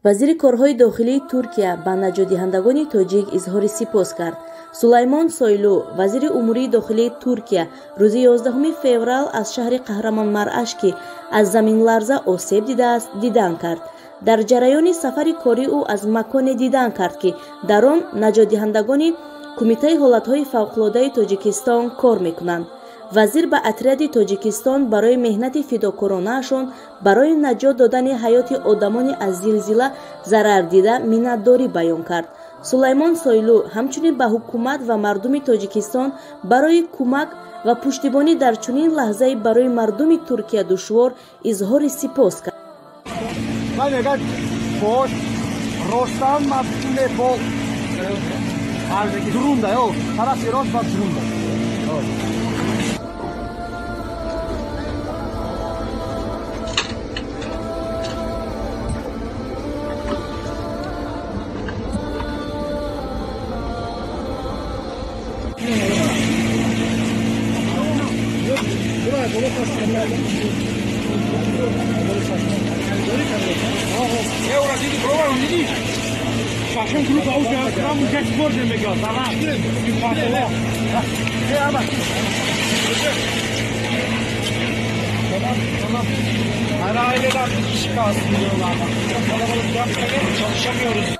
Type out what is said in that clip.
Вазири корҳои дохилии Туркия ба наҷотдиҳандагони тоҷик изҳори сипос кард. Сулаймон Сойлу, вазири умурии дохилии Туркия, рӯзи 11 феврал аз шаҳри Қаҳрамонмараш, ки аз заминларза осеб дидааст, дидан кард. Дар ҷараёни сафари корӣ ӯ аз маконе дидан кард, ки дар он наҷотдиҳандагони Кумитаи ҳолатҳои фавқулодаи Тоҷикистон кор мекунанд. Вазир ба отряди Тоҷикистон барои меҳнати фидокоронаашон барои наҷот додани ҳаёти одамони аз зилзила зарардида миннатдорӣ баён кард. Сулаймон Сойлу ҳамчунин ба ҳукумат ва мардуми Тоҷикистон барои кӯмак ва пуштибонӣ дар чунин лаҳзаи барои мардуми Туркия душвор изҳори сипос кард. Her aileden bir kişi kalsın diyorlar. Çok kalabalık yapmayalım, çalışamıyoruz.